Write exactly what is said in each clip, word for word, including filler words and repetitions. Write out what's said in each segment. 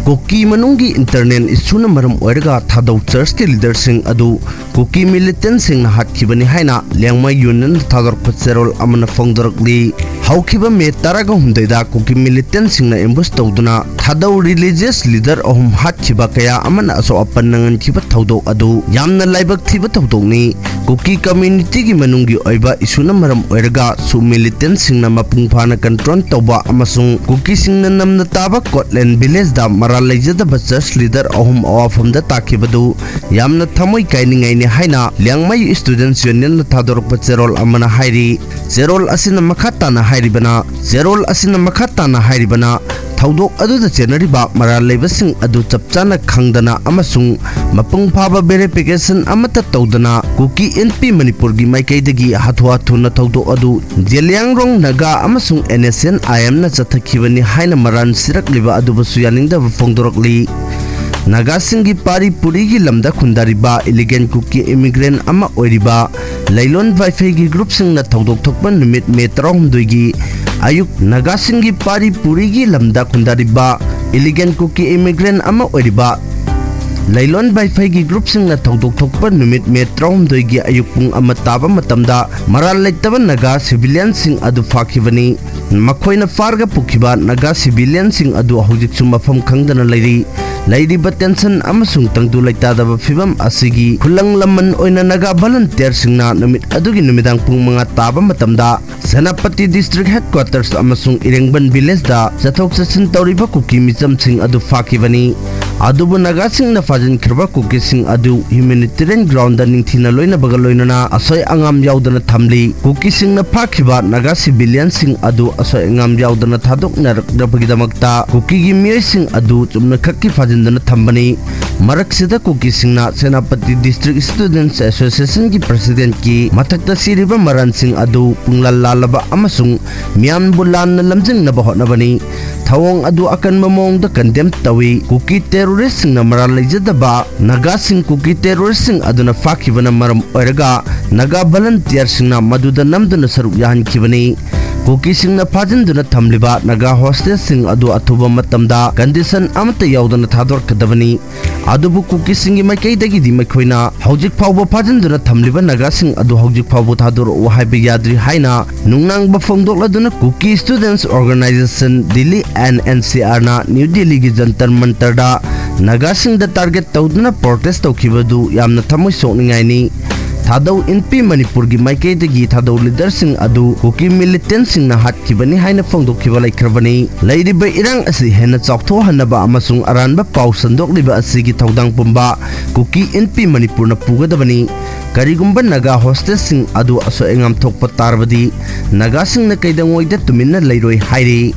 ꯀꯨꯀꯤ ꯃꯅꯨꯡꯒꯤ internal issueꯅ ꯃꯔꯝ ꯑꯣꯏꯔꯒ ꯊꯥꯗꯧ churchꯀꯤ leaderꯁꯤꯡ ꯑꯗꯨ ꯀꯨꯀꯤ militantꯁꯤꯡꯅ ꯍꯥꯠꯈꯤꯕꯅꯤ ꯍꯥꯏꯅ ꯂꯤꯌꯥꯡꯃꯩ unionꯅ ꯊꯥꯗꯣꯔꯛꯄ ꯆꯦꯔꯣꯜ ꯑꯃꯅ ꯐꯣꯡꯗꯣꯔꯛꯂꯤ꯫ ꯍꯧꯈꯤꯕ ꯃꯦ ꯇꯔꯥꯒ ꯍꯨꯝꯗꯣꯏꯗ ꯀꯨꯀꯤ militantꯁꯤꯡꯅ ambush ꯇꯧꯗꯨꯅ ꯊꯥꯗꯧ religious leader ꯑꯍꯨꯝ ꯍꯥꯠꯈꯤꯕ ꯀꯌꯥ ꯑꯃꯅ ꯑꯁꯣꯛ ꯑꯄꯟ ꯅꯪꯍꯟꯈꯤꯕ ꯊꯧꯗꯣꯛ ꯑꯗꯨ ꯌꯥꯝꯅ ꯂꯥꯏꯕꯛ ꯊꯤꯕ ꯊꯧꯗꯣꯛꯅꯤ꯫ ꯀꯨꯀꯤ communityꯒꯤ ꯃꯅꯨꯡꯒꯤ ꯑꯣꯏꯕ issueꯅ ꯃꯔꯝ ꯑꯣꯏꯔꯒ ꯁꯨ militantꯁꯤꯡꯅ ꯃꯄꯨꯡ ꯐꯥꯅ control ꯇꯧꯕ ꯑꯃꯁꯨꯡ ꯀꯨꯀꯤꯁꯤꯡꯅ ꯅꯝꯅ ꯇꯥꯕ ꯀꯣꯠꯂꯦꯟ villageꯗ ꯃꯔꯥꯜ ꯂꯩꯖꯗꯕ church leader ꯑꯍꯨꯝ ꯑꯋꯥꯐꯝꯗ ꯇꯥꯈꯤꯕꯗꯨ ꯌꯥꯝꯅ ꯊꯃꯣꯏ ꯀꯥꯏꯅꯤꯡꯉꯥꯏꯅꯤ ꯍꯥꯏꯅ ꯂꯤꯌꯥꯡꯃꯩ students unionꯅ ꯊꯥꯗꯣꯔꯛꯄ ꯆꯦꯔꯣꯜ ꯑꯃꯅ ꯍꯥꯏꯔꯤ꯫ ꯆꯦꯔꯣꯜ ꯑꯁꯤꯅ ꯃꯈꯥ ꯇꯥꯅ ꯍꯥꯏꯔꯤꯕꯅ, ꯆꯦꯔꯣꯜ ꯑꯁꯤꯅ ꯃꯈꯥ ꯇꯥꯅ ꯍꯥꯏꯔꯤꯕꯅ, ꯊꯧꯗꯣꯛ ꯑꯗꯨꯗ ꯆꯦꯟꯅꯔꯤꯕ ꯃꯔꯥꯜ ꯂꯩꯕꯁꯤꯡ ꯑꯗꯨ ꯆꯞ ꯆꯥꯅ ꯈꯪꯗꯅ ꯑꯃꯁꯨꯡ ꯃꯄꯨꯡ ꯐꯥꯕ verification ꯑꯃꯠꯇ ꯇꯧꯗꯅ ꯀꯨꯀꯤ ꯑꯦꯟ ꯄꯤ ꯃꯅꯤꯄꯨꯔꯒꯤ ꯃꯥꯏꯀꯩꯗꯒꯤ ꯍꯥꯊꯨ ꯍꯥꯊꯨꯅ ꯊꯧꯗꯣꯛ ꯑꯗꯨ ꯖꯦꯂꯤꯌꯥꯡꯔꯣꯡ ꯅꯥꯒꯥ ꯑꯃꯁꯨꯡ ꯑꯦꯟ ꯑꯦꯁ ꯑꯦꯟ ꯑꯥꯏ ꯑꯦꯝꯅ ꯆꯠꯊꯈꯤꯕꯅꯤ ꯍꯥꯏꯅ ꯃꯔꯥꯜ ꯁꯤꯔꯛꯂꯤꯕ ꯑꯗꯨꯕꯨꯁꯨ ꯌꯥꯅꯤꯡꯗꯕ ꯐꯣꯡꯗꯣꯔꯛꯂꯤ꯫ ꯅꯥꯒꯥꯁꯤꯡꯒꯤ ꯄꯥꯔꯤ ꯄꯨꯔꯤꯒꯤ ꯂꯝꯗ ꯈꯨꯟꯗꯥꯔꯤꯕ illegal ꯀꯨꯀꯤ immigrant ꯑꯃ ꯑꯣꯏꯔꯤꯕ ꯂꯩꯂꯣꯟ ꯚꯥꯏꯐꯩꯒꯤ groupꯁꯤꯡꯅ ꯊꯧꯗꯣꯛ ꯊꯣꯛꯄ ꯅꯨꯃꯤꯠ ꯃꯦ ꯇꯔꯥꯍꯨꯝꯗꯣꯏꯒꯤ ꯑꯌꯨꯛ ꯅꯥꯒꯥꯁꯤꯡꯒꯤ ꯄꯥꯔꯤ ꯄꯨꯔꯤꯒꯤ ꯂꯝꯗ ꯈꯨꯟꯗꯥꯔꯤꯕ illegal ꯀꯨꯀꯤ immigrant ꯑꯃ ꯑꯣꯏꯔꯤꯕ ꯂꯩꯂꯣꯟ ꯚꯥꯏꯐꯩꯒꯤ groupꯁꯤꯡꯅ ꯊꯧꯗꯣꯛ ꯊꯣꯛꯄ ꯅꯨꯃꯤꯠ ꯃꯦ ꯇꯔꯥꯍꯨꯝꯗꯣꯏꯒꯤ ꯑꯌꯨꯛ ꯄꯨꯡ ꯑꯃ ꯇꯥꯕ ꯃꯇꯝꯗ ꯃꯔꯥꯜ ꯂꯩꯇꯕ ꯅꯥꯒꯥ civilianꯁꯤꯡ ꯑꯗꯨ ꯐꯥꯈꯤꯕꯅꯤ꯫ ꯃꯈꯣꯏꯅ ꯐꯥꯔꯒ ꯄꯨꯈꯤꯕ ꯅꯥꯒꯥ civilianꯁꯤꯡ ꯑꯗꯨ ꯍꯧꯖꯤꯛꯁꯨ ꯃꯐꯝ ꯈꯪꯗꯅ ꯂꯩꯔꯤ꯫ ꯂꯩꯔꯤꯕ tension ꯑꯃꯁꯨꯡ ꯇꯪꯗꯨ ꯂꯩꯇꯥꯗꯕ ꯐꯤꯚꯝ ꯑꯁꯤꯒꯤ ꯈꯨꯜꯂꯪ ꯂꯃꯟ ꯑꯣꯏꯅ ꯅꯥꯒꯥ volunteerꯁꯤꯡꯅ ꯅꯨꯃꯤꯠ ꯑꯗꯨꯒꯤ ꯅꯨꯃꯤꯗꯥꯡ ꯄꯨꯡ ꯃꯉꯥ ꯇꯥꯕ ꯃꯇꯝꯗ ꯁꯦꯅꯥꯄꯇꯤ district headquarters ꯑꯃꯁꯨꯡ ꯏꯔꯦꯡꯕꯟ villageꯗ ꯆꯠꯊꯣꯛ ꯆꯠꯁꯤꯟ ꯇꯧꯔꯤꯕ ꯀꯨꯀꯤ ꯃꯤꯆꯝꯁꯤꯡ ꯑꯗꯨ ꯐꯥꯈꯤꯕꯅꯤ꯫ ꯑꯗꯨꯕꯨ ꯅꯥꯒꯥꯁꯤꯡꯅ ꯐꯥꯖꯤꯟꯈ꯭ꯔꯕ ꯀꯨꯀꯤꯁꯤꯡ ꯑꯗꯨ humanitarian groundꯗ ꯅꯤꯡꯊꯤꯅ ꯂꯣꯏꯅꯕꯒ ꯂꯣꯏꯅꯅ ꯑꯁꯣꯏ ꯑꯉꯥꯝ ꯌꯥꯎꯗꯅ ꯊꯝꯂꯤ꯫ ꯀꯨꯀꯤꯁꯤꯡꯅ ꯐꯥꯈꯤꯕ ꯅꯥꯒꯥ civilianꯁꯤꯡ ꯑꯗꯨ ꯑꯁꯣꯏ ꯑꯉꯥꯝ ꯌꯥꯎꯗꯅ ꯊꯥꯗꯣꯛꯅꯔꯛꯅꯕꯒꯤꯗꯃꯛꯇ ꯀꯨꯀꯤꯒꯤ ꯃꯤꯑꯣꯏꯁꯤꯡ ꯑꯗꯨ ꯆꯨꯝꯅꯈꯛꯀꯤ ꯐꯥꯖꯤꯟꯗꯨꯅ ꯊꯝꯕꯅꯤ꯫ ꯃꯔꯛꯁꯤꯗ ꯀꯨꯀꯤꯁꯤꯡꯅ ꯁꯦꯅꯥꯄꯇꯤ district students associationꯒꯤ presidentꯀꯤ ꯃꯊꯛꯇ ꯁꯤꯔꯤꯕ ꯃꯔꯥꯜꯁꯤꯡ ꯑꯗꯨ ꯄꯨꯡꯂꯥꯜ ꯂꯥꯜꯂꯕ ꯑꯃꯁꯨꯡ ꯃꯤꯌꯥꯝꯕꯨ ꯂꯥꯟꯅ ꯂꯝꯖꯤꯡꯅꯕ ꯍꯣꯠꯅꯕꯅꯤ꯫ ꯊꯧꯑꯣꯡ ꯑꯗꯨ ꯑꯀꯟꯕ ꯃꯑꯣꯡꯗ condemn ꯇꯧꯏ꯫ ꯀꯨꯀꯤ terroristꯁꯤꯡꯅ ꯃꯔꯥꯜ ꯂꯩꯖꯗꯕ ꯅꯥꯒꯥꯁꯤꯡ ꯀꯨꯀꯤ terroristꯁꯤꯡ ꯑꯗꯨꯅ ꯐꯥꯈꯤꯕꯅ ꯃꯔꯝ ꯑꯣꯏꯔꯒ ꯅꯥꯒꯥ volunteerꯁꯤꯡꯅ ꯃꯗꯨꯗ ꯅꯝꯗꯨꯅ ꯁꯔꯨꯛ ꯌꯥꯍꯟꯈꯤꯕꯅꯤ꯫ ꯀꯨꯀꯤꯁꯤꯡꯅ ꯐꯥꯖꯤꯟꯗꯨꯅ ꯊꯝꯂꯤꯕ ꯅꯥꯒꯥ ꯍꯣꯁꯇꯦꯖꯁꯤꯡ ꯑꯗꯨ ꯑꯊꯨꯕ ꯃꯇꯝꯗ ꯀꯟꯗꯤꯁꯟ ꯑꯃꯠꯇ ꯌꯥꯎꯗꯅ ꯊꯥꯗꯣꯔꯛꯀꯗꯕꯅꯤ꯫ ꯑꯗꯨꯕꯨ ꯀꯨꯀꯤꯁꯤꯡꯒꯤ ꯃꯥꯏꯀꯩꯗꯒꯤꯗꯤ ꯃꯈꯣꯏꯅ ꯍꯧꯖꯤꯛ ꯐꯥꯎꯕ ꯐꯥꯖꯤꯟꯗꯨꯅ ꯊꯝꯂꯤꯕ ꯅꯥꯒꯥꯁꯤꯡ ꯑꯗꯨ ꯍꯧꯖꯤꯛ ꯐꯥꯎꯕ ꯊꯥꯗꯣꯔꯛꯎ ꯍꯥꯏꯕ ꯌꯥꯗ꯭ꯔꯤ ꯍꯥꯏꯅ ꯅꯨꯡꯅꯥꯡꯕ ꯐꯣꯡꯗꯣꯛꯂꯗꯨꯅ Kuki Students Organisation Delhi and N C R ꯅ ꯅ꯭ꯌꯨ ꯗꯤꯜꯂꯤꯒꯤ ꯖꯟꯇꯔ ꯃꯟꯇꯔꯗ ꯅꯥꯒꯥꯁꯤꯡꯗ ꯇꯥꯔꯒꯦꯠ ꯇꯧꯗꯨꯅ ꯄ꯭ꯔꯣꯇꯦꯁ ꯇꯧꯈꯤꯕꯗꯨ ꯌꯥꯝꯅ ꯊꯃꯣꯏ ꯁꯣꯛꯅꯤꯡꯉꯥꯏꯅꯤ꯫ ꯊꯥꯗꯧ ꯏꯟꯄꯤ ꯃꯅꯤꯄꯨꯔꯒꯤ ꯃꯥꯏꯀꯩꯗꯒꯤ ꯊꯥꯗꯧ ꯂꯤꯗꯔꯁꯤꯡ ꯑꯗꯨ ꯀꯨꯀꯤ ꯃꯤꯂꯤꯇꯦꯟꯁꯤꯡꯅ ꯍꯥꯠꯈꯤꯕꯅꯤ ꯍꯥꯏꯅ ꯐꯣꯡꯗꯣꯛꯈꯤꯕ ꯂꯩꯈ꯭ꯔꯕꯅꯤ꯫ ꯂꯩꯔꯤꯕ ꯏꯔꯥꯡ ꯑꯁꯤ ꯍꯦꯟꯅ ꯆꯥꯎꯊꯣꯛꯍꯟꯅꯕ ꯑꯃꯁꯨꯡ ꯑꯔꯥꯟꯕ ꯄꯥꯎ ꯁꯟꯗꯣꯛꯂꯤꯕ ꯑꯁꯤꯒꯤ ꯊꯧꯗꯥꯡ ꯄꯨꯝꯕ ꯀꯨꯀꯤ ꯏꯟꯄꯤ ꯃꯅꯤꯄꯨꯔꯅ ꯄꯨꯒꯗꯕꯅꯤ꯫ ꯀꯔꯤꯒꯨꯝꯕ ꯅꯥꯒꯥ ꯍꯣꯁꯇꯦꯖꯁꯤꯡ ꯑꯗꯨ ꯑꯁꯣꯏ ꯑꯉꯥꯝ ꯊꯣꯛꯄ ꯇꯥꯔꯕꯗꯤ ꯅꯥꯒꯥꯁꯤꯡꯅ ꯀꯩꯗꯧꯉꯩꯗ ꯇꯨꯃꯤꯟꯅ ꯂꯩꯔꯣꯏ ꯍꯥꯏꯔꯤ꯫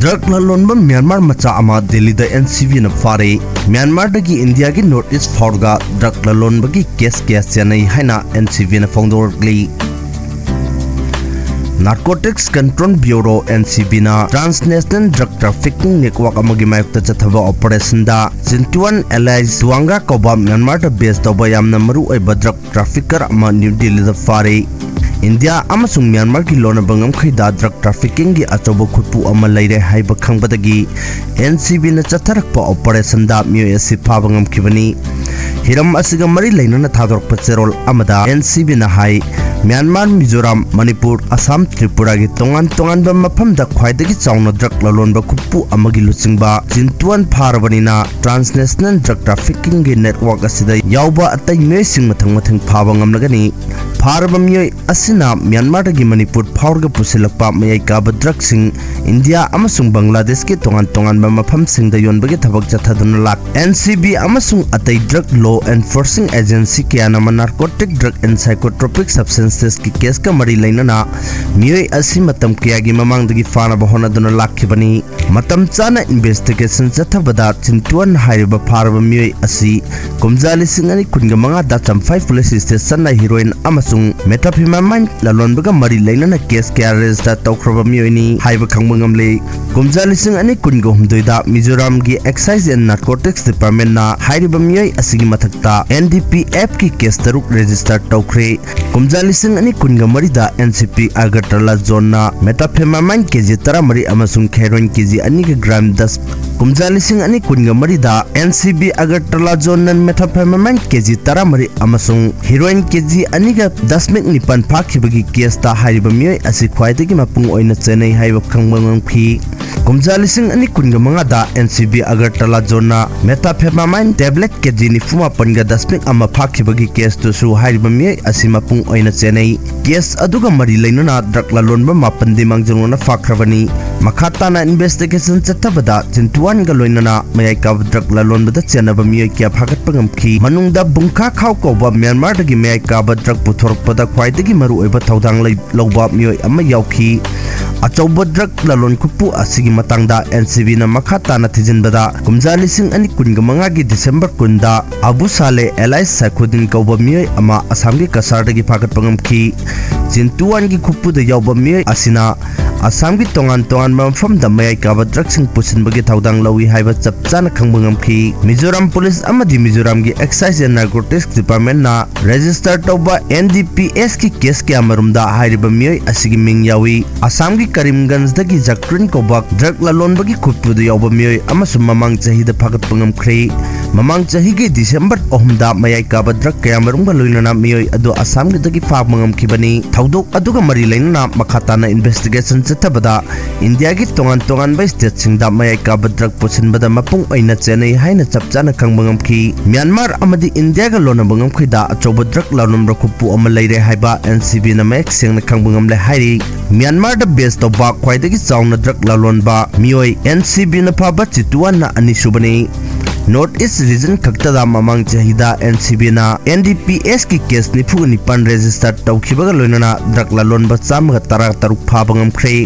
ꯗ꯭ꯔꯒ ꯂꯂꯣꯟꯕ ꯃ꯭ꯌꯥꯟꯃꯥꯔ ꯃꯆꯥ ꯑꯃ ꯗꯤꯜꯂꯤꯗ ꯑꯦꯟ ꯁꯤ ꯕꯤꯅ ꯐꯥꯔꯦ꯫ ꯃ꯭ꯌꯥꯟꯃꯥꯔꯗꯒꯤ ꯏꯟꯗꯤꯌꯥꯒꯤ ꯅꯣꯔꯠ ꯏꯁ ꯐꯥꯎꯔꯒ ꯗ꯭ꯔꯒ ꯂꯂꯣꯟꯕꯒꯤ ꯀꯦꯁ ꯀꯌꯥ ꯆꯦꯟꯅꯩ ꯍꯥꯏꯅ N C ꯕꯤꯅ ꯐꯣꯡꯗꯣꯔꯛꯂꯤ꯫ Narcotics Control Bureau, N C B ꯅ Transnational Drug Trafficking Network ꯑꯃꯒꯤ ꯃꯥꯌꯣꯛꯇ ꯆꯠꯊꯕ ꯑꯣꯄꯔꯦꯁꯟꯗ ꯆꯤꯟꯇꯨꯋꯥꯟ alias ꯇꯨꯋꯥꯡꯒꯥ ꯀꯧꯕ ꯃ꯭ꯌꯥꯟꯃꯥꯔꯗ ꯕꯦꯁ ꯇꯧꯕ ꯌꯥꯝꯅ ꯃꯔꯨ ꯑꯣꯏꯕ ꯗ꯭ꯔꯒ ꯇ꯭ꯔꯥꯐꯤꯀꯔ ꯑꯃ ꯅ꯭ꯌꯨ ꯗꯤꯜꯂꯤꯗ ꯐꯥꯔꯦ꯫ ꯏꯟꯗꯤꯌꯥ ꯑꯃꯁꯨꯡ ꯃ꯭ꯌꯥꯟꯃꯥꯔꯒꯤ ꯂꯣꯟꯅꯕ ꯉꯝꯈꯩꯗ ꯗ꯭ꯔꯒ ꯇ꯭ꯔꯥꯐꯤꯀꯤꯡꯒꯤ ꯑꯆꯧꯕ ꯈꯨꯠꯄꯨ ꯑꯃ ꯂꯩꯔꯦ ꯍꯥꯏꯕ ꯈꯪꯕꯗꯒꯤ ꯑꯦꯟ ꯁꯤ ꯕꯤꯅ ꯆꯠꯊꯔꯛꯄ ꯑꯣꯄꯔꯦꯁꯟꯗ ꯃꯤꯑꯣꯏ ꯑꯁꯤ ꯐꯥꯕ ꯉꯝꯈꯤꯕꯅꯤ꯫ ꯍꯤꯔꯝ ꯑꯁꯤꯒ ꯃꯔꯤ ꯂꯩꯅꯅ ꯊꯥꯗꯣꯔꯛꯄ ꯆꯦꯔꯣꯜ ꯑꯃꯗ ꯑꯦꯟ ꯁꯤ ꯕꯤꯅ ꯍꯥꯏ, ꯃ꯭ꯌꯥꯟꯃꯥꯔ, ꯃꯤꯖꯣꯔꯥꯝ, ꯃꯅꯤꯄꯨꯔ, ꯑꯁꯥꯝ, ꯇ꯭ꯔꯤꯄꯨꯔꯥꯒꯤ ꯇꯣꯉꯥꯟ ꯇꯣꯉꯥꯟꯕ ꯃꯐꯝꯗ ꯈ꯭ꯋꯥꯏꯗꯒꯤ ꯆꯥꯎꯅ ꯗ꯭ꯔꯒ ꯂꯂꯣꯟꯕ ꯈꯨꯠꯄꯨ ꯑꯃꯒꯤ ꯂꯨꯆꯤꯡꯕ ꯆꯤꯟꯇꯨꯋꯥꯟ ꯐꯥꯔꯕꯅꯤꯅ, ꯇ꯭ꯔꯥꯟꯁꯅꯦꯁꯅꯦꯜ ꯗ꯭ꯔꯒ ꯇ꯭ꯔꯥꯐꯤꯀꯤꯡꯒꯤ ꯅꯦꯠꯋꯥꯔꯛ ꯑꯁꯤꯗ ꯌꯥꯎꯕ ꯑꯇꯩ ꯃꯤꯑꯣꯏꯁꯤꯡ ꯃꯊꯪ ꯃꯊꯪ ꯐꯥꯕ ꯉꯝꯂꯒꯅꯤ꯫ ꯐꯥꯔꯕ ꯃꯤꯑꯣꯏ ꯑꯁꯤꯅ ꯃ꯭ꯌꯥꯟꯃꯥꯔꯗꯒꯤ ꯃꯅꯤꯄꯨꯔ ꯐꯥꯎꯔꯒ ꯄꯨꯁꯤꯜꯂꯛꯄ ꯃꯌꯥꯏ ꯀꯥꯕ ꯗ꯭ꯔꯒꯁꯤꯡ ꯏꯟꯗꯤꯌꯥ ꯑꯃꯁꯨꯡ ꯕꯪꯒ꯭ꯂꯥꯗꯦꯁꯀꯤ ꯇꯣꯉꯥꯟ ꯇꯣꯉꯥꯟꯕ ꯃꯐꯝꯁꯤꯡꯗ ꯌꯣꯟꯕꯒꯤ ꯊꯕꯛ ꯆꯠꯊꯗꯨꯅ ꯂꯥꯛ ꯑꯦꯟ ꯁꯤ ꯕꯤ ꯑꯃꯁꯨꯡ ꯑꯇꯩ ꯗ꯭ꯔꯒ ꯂꯣ ꯑꯦꯟꯐꯣꯔꯁꯤꯡ ꯑꯦꯖꯦꯟꯁꯤ ꯀꯌꯥꯅ narcotic drug and psychotropic substances ꯀꯤ ꯀꯦꯁꯀ ꯃꯔꯤ ꯂꯩꯅꯅ ꯃꯤꯑꯣꯏ ꯑꯁꯤ ꯃꯇꯝ ꯀꯌꯥꯒꯤ ꯃꯃꯥꯡꯗꯒꯤ ꯐꯥꯅꯕ ꯍꯣꯠꯅꯗꯨꯅ ꯂꯥꯛꯈꯤꯕꯅꯤ꯫ ꯃꯇꯝ ꯆꯥꯅ ꯏꯟꯚꯦꯁꯇꯤꯒꯦꯁꯟ ꯆꯠꯊꯕꯗ ꯆꯤꯟꯇꯨꯋꯥꯟ ꯍꯥꯏꯔꯤꯕ ꯐꯥꯔꯕ ꯃꯤꯑꯣꯏ ꯑꯁꯤ ꯀꯨꯝꯖꯥ ꯂꯤꯁꯤꯡ ꯑꯅꯤ ꯀꯨꯟꯒ ꯃꯉꯥꯗ ꯆꯝꯐꯥꯏ ꯄꯨꯂꯤꯁ ꯁ꯭ꯇꯦꯁꯟꯅ ꯍꯤꯔꯣꯏꯟ ꯑꯃꯁꯨꯡ ꯃꯦꯊꯥꯐꯤꯃꯥꯃꯥꯏꯟ ꯂꯂꯣꯟꯕꯒ ꯃꯔꯤ ꯂꯩꯅꯅ ꯀꯦꯁ ꯀꯌꯥ ꯔꯦꯖꯤꯁꯇꯔ ꯇꯧꯈ꯭ꯔꯕ ꯃꯤꯑꯣꯏꯅꯤ ꯍꯥꯏꯕ ꯈꯪꯕ ꯉꯝꯂꯦ꯫ ꯀꯨꯝꯖꯥ ꯂꯤꯁꯤꯡ ꯑꯅꯤ ꯀꯨꯟꯒ ꯍꯨꯝꯗꯣꯏꯗ ꯃꯤꯖꯣꯔꯥꯝꯒꯤ Excise and Narcotics Department ꯅ ꯍꯥꯏꯔꯤꯕ ꯃꯤꯑꯣꯏ ꯑꯁꯤꯒꯤ ꯃꯊꯛꯇ ꯑꯦꯟ ꯗꯤ ꯄꯤ ꯑꯦꯐ ꯀꯤ ꯀꯦꯁ ꯇꯔꯨꯛ ꯔꯦꯖꯤꯁꯇꯔ ꯇꯧꯈ꯭ꯔꯦ꯫ ꯀꯨꯝꯖꯥ ꯂꯤꯁꯤꯡ ꯑꯅꯤ ꯀꯨꯟꯒ ꯃꯔꯤꯗ N C B Agartala zoneꯅ methamphetamine K G ꯇꯔꯥꯃꯔꯤ ꯑꯃꯁꯨꯡ heroin K G ꯑꯅꯤꯒ gram ꯗꯁ, ꯀꯨꯝꯖꯥ ꯂꯤꯁꯤꯡ ꯑꯅꯤ ꯀꯨꯟꯒ ꯃꯔꯤꯗ N C B Agartala zoneꯅ methamphetamine K G ꯇꯔꯥꯃꯔꯤ ꯑꯃꯁꯨꯡ heroin K G ꯑꯅꯤꯒ ꯗꯁꯃꯤꯛ ꯅꯤꯄꯥꯟ ꯐꯥꯈꯤꯕꯒꯤ caseꯇ ꯍꯥꯏꯔꯤꯕ ꯃꯤꯑꯣꯏ ꯑꯁꯤ ꯈ꯭ꯋꯥꯏꯗꯒꯤ ꯃꯄꯨꯡ ꯑꯣꯏꯅ ꯆꯦꯟꯅꯩ ꯍꯥꯏꯕ ꯈꯪꯕ ꯉꯝꯈꯤ꯫ ꯀꯨꯝꯖꯥ ꯂꯤꯁꯤꯡ ꯑꯅꯤ ꯀꯨꯟꯒ ꯃꯉꯥꯗ N C B Agartala zoneꯅ methamphetamine tablet K G ꯅꯤꯐꯨ ꯃꯥꯄꯟꯒ ꯗꯁꯃꯤꯛ ꯑꯃ ꯐꯥꯈꯤꯕꯒꯤ caseꯇꯨꯁꯨ ꯍꯥꯏꯔꯤꯕ ꯃꯤꯑꯣꯏ ꯑꯁꯤ ꯃꯄꯨꯡ ꯑꯣꯏꯅ ꯆꯦꯟꯅꯩ꯫ Case ꯑꯗꯨꯒ ꯃꯔꯤ ꯂꯩꯅꯅ drug ꯂꯂꯣꯟꯕ ꯃꯥꯄꯟꯗꯤ ꯃꯥꯡꯖꯧꯅꯅ ꯐꯥꯈ꯭ꯔꯕꯅꯤ꯫ ꯃꯈꯥ ꯇꯥꯅ investigation ꯆꯠꯊꯕꯗ ꯆꯤꯟꯇꯨꯋꯥꯟꯒ ꯂꯣꯏꯅꯅ ꯃꯌꯥꯏ ꯀꯥꯕ drug ꯂꯂꯣꯟꯕꯗ ꯆꯦꯟꯅꯕ ꯃꯤꯑꯣꯏ ꯀꯌꯥ ꯐꯥꯒꯠꯄ ꯉꯝꯈꯤ꯫ ꯃꯅꯨꯡꯗ ꯕꯨꯡꯈꯥ ꯈꯥꯎ ꯀꯧꯕ ꯃ꯭ꯌꯥꯟꯃꯥꯔꯗꯒꯤ ꯃꯌꯥꯏ ꯀꯥꯕ drug ꯄꯨꯊꯣꯔꯛꯄꯗ ꯈ꯭ꯋꯥꯏꯗꯒꯤ ꯃꯔꯨꯑꯣꯏꯕ ꯊꯧꯗꯥꯡ ꯂꯩ-, ꯂꯧꯕ ꯃꯤꯑꯣꯏ ꯑꯃ ꯌꯥꯎꯈꯤ꯫ ꯑꯆꯧꯕ drug ꯂꯂꯣꯟ ꯈꯨꯠꯄꯨ ꯑꯁꯤꯒꯤ ꯃꯇꯥꯡꯗ N C Bꯅ ꯃꯈꯥ ꯇꯥꯅ ꯊꯤꯖꯤꯟꯕꯗ, ꯀꯨꯝꯖꯥ ꯂꯤꯁꯤꯡ ꯑꯅꯤ ꯀꯨꯟꯒ ꯃꯉꯥꯒꯤ December ꯀꯨꯟꯗ ꯑꯕꯨ ꯁꯥꯂꯦ alias ꯁꯥꯏꯈꯨꯗꯤꯟ ꯀꯧꯕ ꯃꯤꯑꯣꯏ ꯑꯃ ꯑꯁꯥꯝꯒꯤ ꯀꯁꯥꯔꯗꯒꯤ ꯐꯥꯒꯠꯄ ꯉꯝꯈꯤ꯫ ꯆꯤꯟꯇꯨꯋꯥꯟꯒꯤ ꯈꯨꯠꯄꯨꯗ ꯌꯥꯎꯕ ꯃꯤꯑꯣꯏ ꯑꯁꯤꯅ ꯑꯁꯥꯝꯒꯤ ꯇꯣꯉꯥꯟ ꯇꯣꯉꯥꯟꯕ ꯃꯐꯝꯗ ꯃꯌꯥꯏ ꯀꯥꯕ drugꯁꯤꯡ ꯄꯨꯁꯤꯟꯕꯒꯤ ꯊꯧꯗꯥꯡ ꯂꯧꯏ ꯍꯥꯏꯕ ꯆꯞ ꯆꯥꯅ ꯈꯪꯕ ꯉꯝꯈꯤ꯫ ꯃꯤꯖꯣꯔꯥꯝ police ꯑꯃꯗꯤ ꯃꯤꯖꯣꯔꯥꯝꯒꯤ Excise and Narcotics Departmentꯅ register ꯇꯧꯕ N D P Sꯀꯤ case ꯀꯌꯥꯃꯔꯨꯝꯗ ꯍꯥꯏꯔꯤꯕ ꯃꯤꯑꯣꯏ ꯑꯁꯤꯒꯤ ꯃꯤꯡ ꯌꯥꯎꯏ꯫ ꯑꯁꯥꯝꯒꯤ ꯀꯔꯤꯝꯒꯟꯖꯗꯒꯤ ꯖꯀ꯭ꯔꯤꯟ ꯀꯧꯕ drug ꯂꯂꯣꯟꯕꯒꯤ ꯈꯨꯠꯄꯨꯗ ꯌꯥꯎꯕ ꯃꯤꯑꯣꯏ ꯑꯃꯁꯨ ꯃꯃꯥꯡ ꯆꯍꯤꯗ ꯐꯥꯒꯠꯄ ꯉꯝꯈ꯭ꯔꯦ꯫ ꯃꯃꯥꯡ ꯆꯍꯤꯒꯤ December ꯑꯍꯨꯝꯗ ꯃꯌꯥꯏ ꯀꯥꯕ drug ꯀꯌꯥꯃꯔꯨꯝꯒ ꯂꯣꯏꯅꯅ ꯃꯤꯑꯣꯏ ꯑꯗꯨ ꯑꯁꯥꯝꯒꯤꯗꯒꯤ ꯐꯥꯕ ꯉꯝꯈꯤꯕꯅꯤ꯫ ꯊꯧꯗꯣꯛ ꯑꯗꯨꯒ ꯃꯔꯤ ꯂꯩꯅꯅ ꯃꯈꯥ ꯇꯥꯅ investigation ꯆꯠꯊꯕꯗ ꯏꯟꯗꯤꯌꯥꯒꯤ ꯇꯣꯉꯥꯟ ꯇꯣꯉꯥꯟꯕ stateꯁꯤꯡꯗ ꯃꯌꯥꯏ ꯀꯥꯕ drug ꯄꯨꯁꯤꯟꯕꯗ ꯃꯄꯨꯡ ꯑꯣꯏꯅ ꯆꯦꯟꯅꯩ ꯍꯥꯏꯅ ꯆꯞ ꯆꯥꯅ ꯈꯪꯕ ꯉꯝꯈꯤ꯫ ꯃ꯭ꯌꯥꯟꯃꯥꯔ ꯑꯃꯗꯤ ꯏꯟꯗꯤꯌꯥꯒ ꯂꯣꯟꯅꯕ ꯉꯝꯈꯩꯗ ꯑꯆꯧꯕ drug ꯂꯂꯣꯟꯕ ꯈꯨꯠꯄꯨ ꯑꯃ ꯂꯩꯔꯦ ꯍꯥꯏꯕ N C Bꯅ ꯃꯌꯦꯛ ꯁꯦꯡꯅ ꯈꯪꯕ ꯉꯝꯂꯦ ꯍꯥꯏꯔꯤ꯫ ꯃ꯭ꯌꯥꯟꯃꯥꯔꯗ base ꯇꯧꯕ ꯈ꯭ꯋꯥꯏꯗꯒꯤ ꯆꯥꯎꯅ drug ꯂꯂꯣꯟꯕ ꯃꯤꯑꯣꯏ N C Bꯅ ꯐꯥꯕ ꯆꯤꯇꯨꯋꯥꯟꯅ ꯑꯅꯤꯁꯨꯕꯅꯤ꯫ North East region ꯈꯛꯇꯗ ꯃꯃꯥꯡ ꯆꯍꯤꯗ N C Bꯅ N D P Sꯀꯤ case ꯅꯤꯐꯨꯒ ꯅꯤꯄꯥꯟ register ꯇꯧꯈꯤꯕꯒ ꯂꯣꯏꯅꯅ drug ꯂꯂꯣꯟꯕ ꯆꯥꯝꯃꯒ ꯇꯔꯥ ꯇꯔꯨꯛ ꯐꯥꯕ ꯉꯝꯈ꯭ꯔꯦ꯫